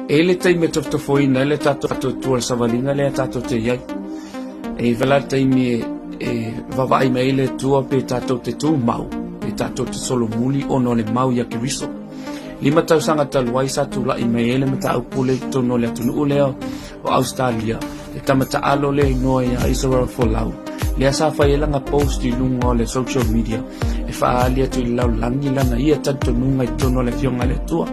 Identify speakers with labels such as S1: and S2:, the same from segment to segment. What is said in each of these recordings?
S1: E i ai le taimi e tofotofoina ai le tatou faatuatua i le savaliga lea tatou te i ai. E i ai foi la le taimi e, e vaavaai mai ai le Atua pe tatou te tumau, pe tatou te solomuli ona o le mau ia Keriso. Lima tausaga talu ai sa tulai mai ai le mataupu lea i totonu o le atunuu lea o Ausetalia, le tama taalo lea igoa ia Israel Folau, lea sa fai ai lana post i luga o le social media e faaali atu i le lalolagi lana ia talitonuga i totonu o le Afioga a le Atua.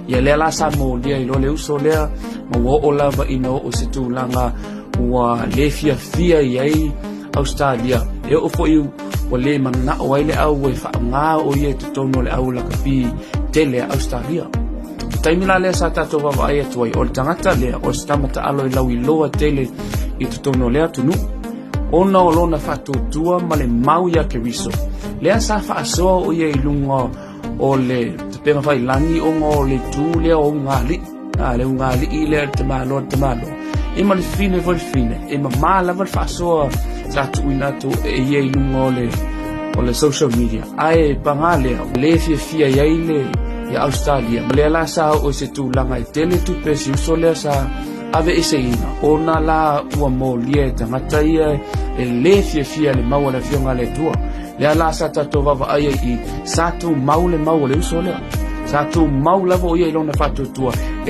S1: Ia lea la sa molia ai loa le uso lea, ma ua oo lava ina oo i se tulaga ua le fiafia i ai Ausetalia, e oo foi ua le manao ai le au e faaaoga o ia i totonu o le au lakapi tele a Ausetalia. Le taimi la lea sa tatou vaavaai atu ai, o le tagata lea, o se tama taalo e lauiloa tele i totonu o lea atunuu, ona o lona faatuatua ma le mau ia Keriso, lea sa faasoa o ia i luga o le tapena failangi ona o le itu lea o ugaalii, a le ugaalii lea le tamaloa le tamaloa, e ma le fine foi le fine, e mamā lava le faasoa sa tuuina atu e ia i luga o le o le social media. Ae paga lea, ua le fiafia i ai le ia Ausetalia, ma lea la sa oo i se tulaga e tele tupe a si uso lea sa aveeseina, ona la ua molia e tagata ia e le fiafia le mau a le Afioga a le Atua. Lea la sa tatou vaavaai ai i, sa tumau le mau a le uso lea. Sa tumau lava o ia i lona faatuatua. E